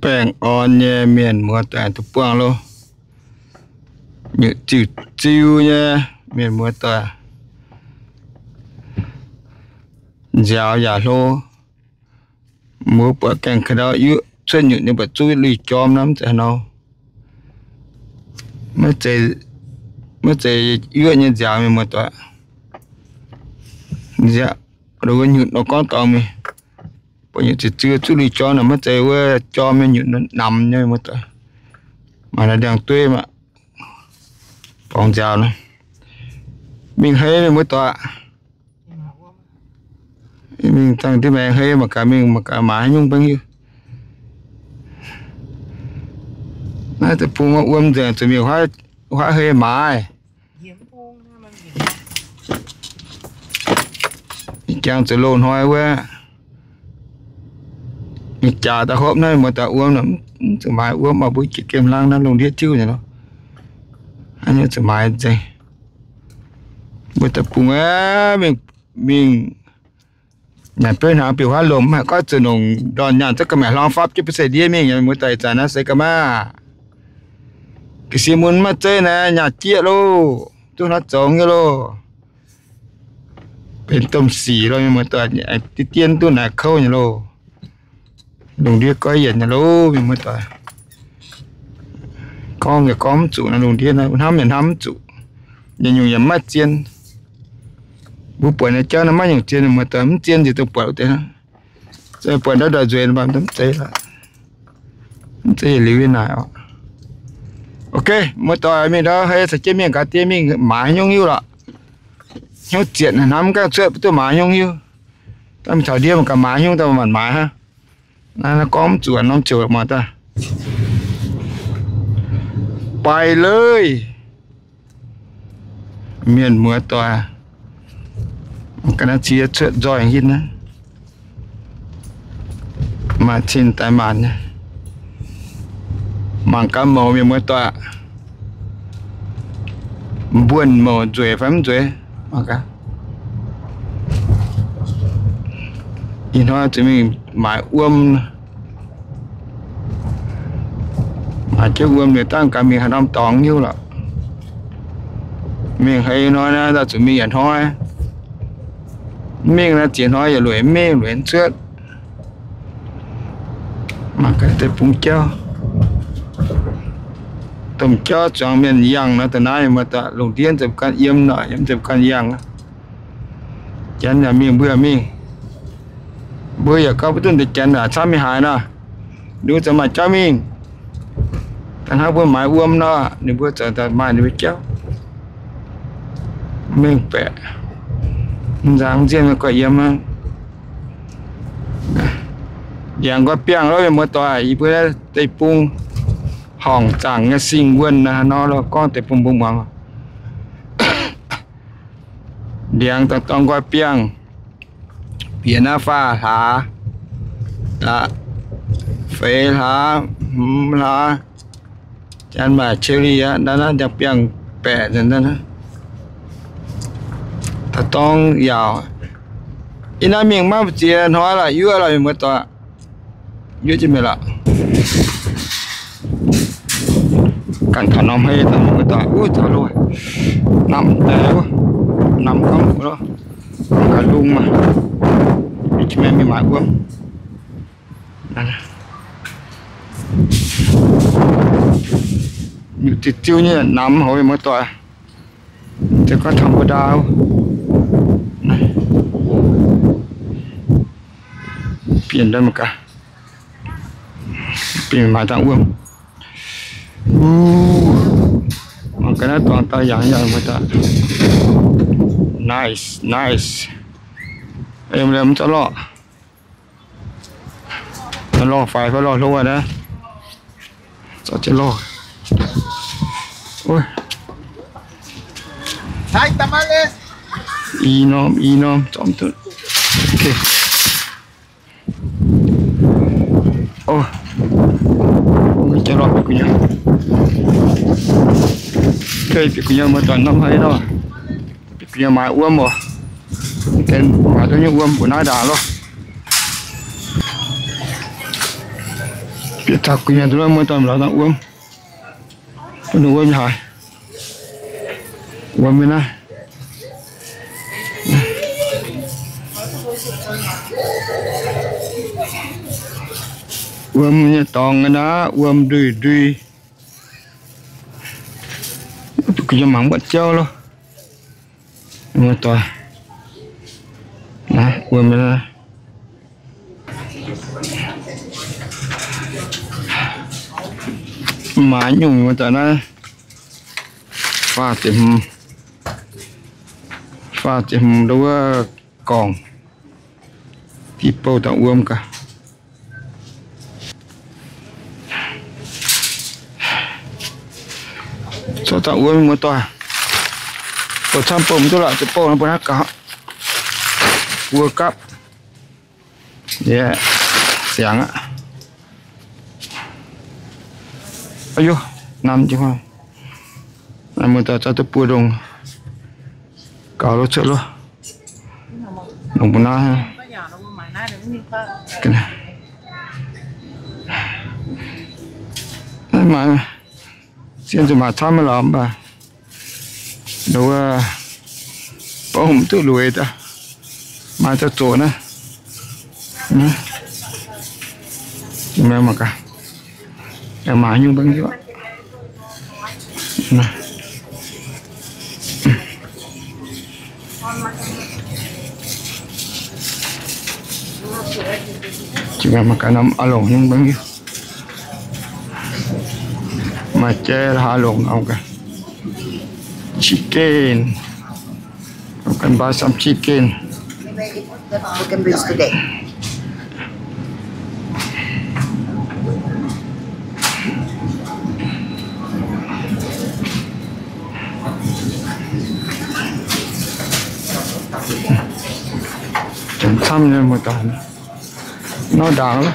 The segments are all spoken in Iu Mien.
baengh orn nyei mienh muoz doic duqv buangh loh. Nyutc ziuh ziuh nyei mienh muoz doic. Nziaaux yaac hlo. Mbuo buatc gaengh ka'ndau yuoqv cuotv nyutc nyei buatc zuqv lui jorm nor mv zeiz haaix nor. Maiv zeiz yuoqv nyei nziaaux mienh muoz doic. Nziaaux, wuov nyutc nor gorngv dorngx mingh. Buatc nyutc ziuh ziuh zuqv lui jorm nor maiv zeiz wuov jorm nyei nyutc, namx nyei mienh muoz doic. Maaih naaiv ndiangx-dueiv maah, borngz nziaaux nor. Mingh hei mienh muoz doic. Mingh dangh ndiev maengx hei mangc gaax, mingh mangc gaax maaiz haaix nyungc bangv hiuv. Naaiv deic-bung wuom nzengc, zuqc mingh huaav hei maaiz. Ih jangx zuqc loz-hnoi wuov, mingh jaax daaih hopv naaiv muoz doic wuom, mv zuqc maaiz wuom, mv baac mbuo jiex gemh hlang naaiv lungh ndiev tiuv nyei lorqc. Zuqc maaiz nzengc. Mbuo deic-bung aeqv, mingh, mingh nyanc beuv hnaangx biux huaav lomc, mv haih goiv zuqc longc ndorn nyaanh zaqv ga'maeqc hlorngv fapv jienv bun se ndiev mingh nyei, muoz doic ih zanc naaiv se ga'maaih. Ga'sie mun maiv zeiz naaiv nyaah jieqv loh, duqv hnangv zoux nyei loh. Benx domh sic loh, mienh muoz doic, dien duqv naaic kouv nyei loh. Lungh ndiev goiv yienc nyei loh, mienh muoz doic. Gorngv yaac gorngv mv zuqc naaiv lungh ndiev naaiv, hnamv yaac hnamv mv zuqc. Yietc nyungc yaac maiv zien. Mbuo buatc nyei jauv naaiv maiv nyungc zien, mienh muoz doic, mv zien nziex dongh buatc wuov deix. Buatc ndau ndau nzueic mv zeiz lorqc. Mv zeiz yietc liuz yie naaic oc. Ok, muoz doic, mingh ndau hei caux jienv mienh gaax diex mingh maaiz haaix nyungc hiuv lorqc. Hnyouv zietc hnamv mv gaengh cuotv duqv maaiz haaix nyungc hiuv. Daaih mingh taux ndiev mangc gaax maaiz haaix nyungc daaih maanc maaiz hnangv. Naaiv gorngv mv zuqc norm ziouc muoz daaih. Baaix leiz. Mienh muoz doic, ga'naaiv cie cuotv nzoih hitv naaiv. Maaih cin daaih maanc nyei. Mangc gaax mouc mienh muoz doic. Mbuonx mouc nzueic fai mv nzueic? Mangc gaax. Ih hnoi zuqc mingh maaiz wuom. Maaiz jienv wuom liuz dangh gaax mingh haaix norm dorngx hiuv lorqc. Mingh haaix hnoi naaiv daaih zuqc mingh yietc hnoi. Mingh naaiv ziex hnoi yaac lueic mingh lueic cuotv. Mangc gaax deic-bung jauv. Domh jauv zuangx mienh yangh nor da'naaiv mienh muoz doic, lungh ndiev nzengc ganh yiem nor, yiem nzengc ganh yangh. Janx yaac mingh, mbuo yaac mingh. Mbuo yaac gorngv mv duqv deix janx yaac camv mingh haaix nor. Ninh mbuo zoux maaih jauv mingh. Da'hnangv mbuo maaiz wuom nor, ninh mbuo zoux daaih maaih ninh mbuo jauv. Mingh baeqc. Mv nzangc nzienh guaih yiem aqv. Ndiangx nqoi biangh lorqc, mienh muoz doic, yie mbuo deic-bung horngc zaangc nyei sing wuonh naaiv nor lorqc, gorngv deic-bung mbungv muangx. Ndiangx dorngx dorngx nqoi biangh, bieqc naaiv faah hlaax, feix hlaax, hmz hlaax, janx maaih cherry aqv, naaiv naaiv ndiangx biangh baeqc nzengc naaiv. Daaih dorngx yaauc. Ih naaiv mingh maiv ziex hnoi lorqc, yuoqv lorqc, mienh muoz doic. Yuoqv jienv mingh lorqc. Ganh taux norm hei daaih, mienh muoz doic, uv, taux loh, namx deix wuov, namx gorngv loh, gaax lungh maah, mingh maaiz wuom. Nyutc ziuh ziuh nyei namx haic, mienh muoz doic. Za'gengh ธรรมดา wuov. Bienh ndau mangc gaax. Bienh maaih dangh wuom. Mangc gaax naaiv dorngx daaih yangh yangh mangc gaax. Nice, nice. Em, mv zorqv lorh. Lorh faix fai lorh hlo naaiv. Zorqv jienv lorh. I norm, i norm, zorqv duqv. Ok. Ov, jiex lorh bieqc gu'nyuoz. Bieqc gu'nyuoz muoz-doic norm haaix nor. Bieqc gu'nyuoz maaiz wuom oc. Maaih duqv nyei wuom mbuoqc naaiv ndaangc loh. Bieqc taux gu'nyuoz duqv muoz-doic lorz dangh wuom. Bun ninh wuom nyei haaix. Wuom nyei naaiv. Wuom nyei dorngx naaiv, wuom ndui ndui. Gu'nyuoz mangc mbuo jauv loh. Muoz-doic, naaiv wuom nyei naaiv. Maaih nyungc muoz-doic naaiv. Faah ziepc hmz, faah ziepc hmz ndo wuov gorngc. Diqv bouh dangh wuom gaax. Zorqv dangh wuom muoz-doic. Bouh camv bouh mv duqv lorqc, zuqc bouh nor bun naaiv gaux. Wuov gapv. Yie ziangx aqv. Aa yo, nanv jienv. Muoz-doic zorqv duqv buo ndongh. Gaux loh cuotv loh. Longc mbuo naaiv. Naaiv maaih, zien zuqc maaih camv maiv lorz mv baac nduov, bouh mv duqv lueiz daaih. Maaih zoux zoqc naaiv. Mangc gaax, maaih nyungc bangc jiuv. Mangc gaax norm a'longc nyungc bangc jiuv. Maaih jai la'haaix longc norm gaax. Chicken. Can buy some chicken. Camv nyei muoz-doic. Nor ndaangc.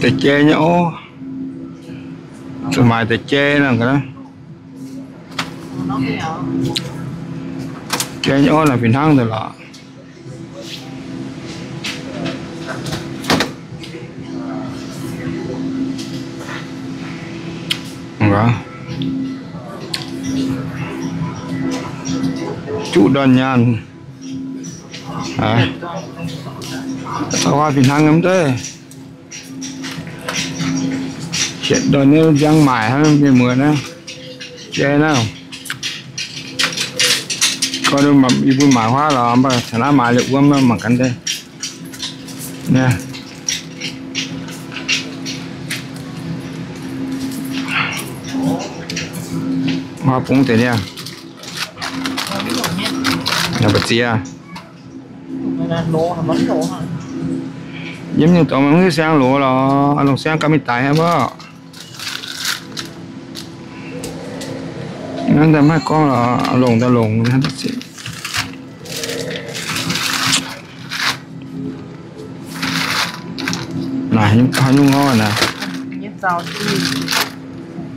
Da'jai nyei orv. Zuqc maaiz da'jai nor. Jai nyei orv naaic fih hnangv deix lorqc. Juqv ndorn nyaanh. Taux huaav fih hnangv nyei mv deix. Hietv ndorn nyei nziang maaic hnangv mienh muoz naaiv. Jai naaiv. Gorngv yie mbuo maaic huaav lorqc, mv baac caux naaiv maaiz liuz wuom mangc gaax deix. Huaav bungx deix niaa. Mbu'ziex. Yiem nyei dorngx maiv siang loz lorqc, longc siang gauh mingh daic hnangv mv baac. Hnangv daaih maiv gorngv lorqc, longc daaih longc. Naaic nyungc orv naaic.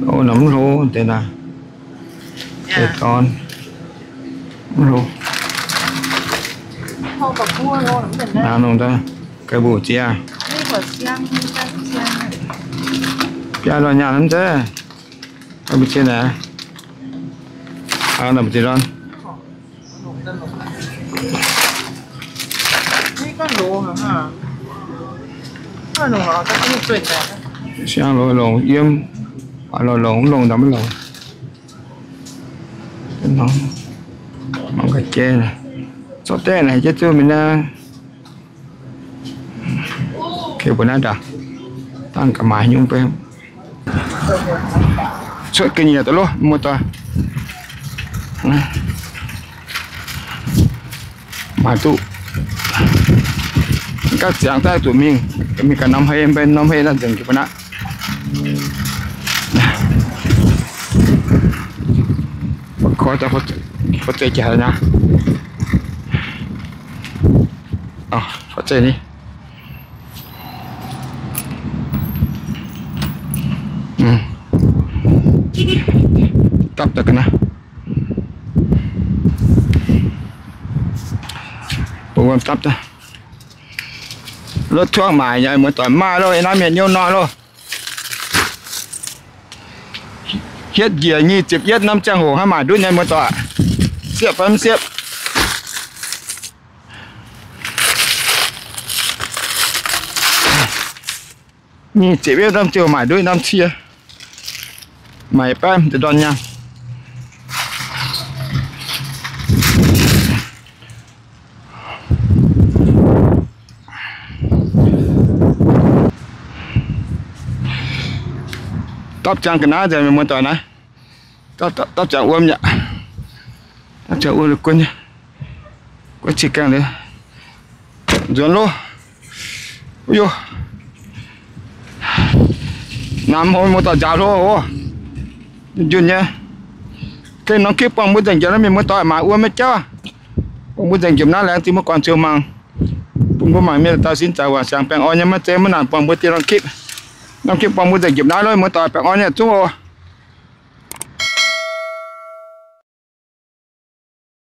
O, naaic mv hlo deix naaic. Deix dorn. Mv hlo. Naaic longc daaih ga'mbuoqc ziex. Biaa lorh nyaanh mv zeiz. Mbu'ziex naaic. Naaic mbu'ziex lorh. Siang loz longc yiem, longc longc mv longc ndau mv longc. Mangc gaax jai, zorqv deix naaic jai zuqc mingh naaiv. Kei mbuo naaiv ndaangc, dangh ga'maaic nyungc bei. Cuotv ga'nyiec daaih loh, muoz-doic. Maaih duqv. Gauh ziangx daaih duqv mingh, mingh gaax norm hei, mbenc norm hei naaiv nzengc jienv mbuo naaiv. Koi daaih, fov zeiv jaax naaiv. Fov zeiv ni. Dapv daaih ga'naaiv. Bun wuom dapv daaih. Lotv tuangv maaic nyei, muoz-doic, maaih loh, naaiv mienh nyouv nor loh. Hietv njiec nyic ziepc yietv norm ziangh hoc hnangv maaic ndutv nyei, muoz-doic. Siepv fai mv siepv? Nyic ziepc yietv norm ziangh hoc maaic ndutv norm cie. Maaic baeqv deix ndorn nyaanh. Dapv ziangx ga'naaiv nzengc, muoz-doic naaiv. Dapv ziangx wuom yaac, dapv ziangx wuom guon nyei, guon cing gaengh liuz, nzuonx loh. Uv yoh, namx hlo, muoz-doic, nzaaux hlo oc. Njunh nyei. Gengh norm kipv buangh mbuo nzengc njiepc naaiv, mienh muoz-doic, maaic wuom nyei jauv. Buangh mbuo nzengc njiepc naaiv, laengz zingh mbuo guangc ziouc mangc, bun mbuo mangc mienh dauh sin zaqc waac siangx baengh orn nyei, maiv zeiz maiv nangc buangh mbuo dieh norm kipv. Norm kipv buangh mbuo nzengc njiepc naaiv loh, muoz-doic, baengh orn nyei zungv oc.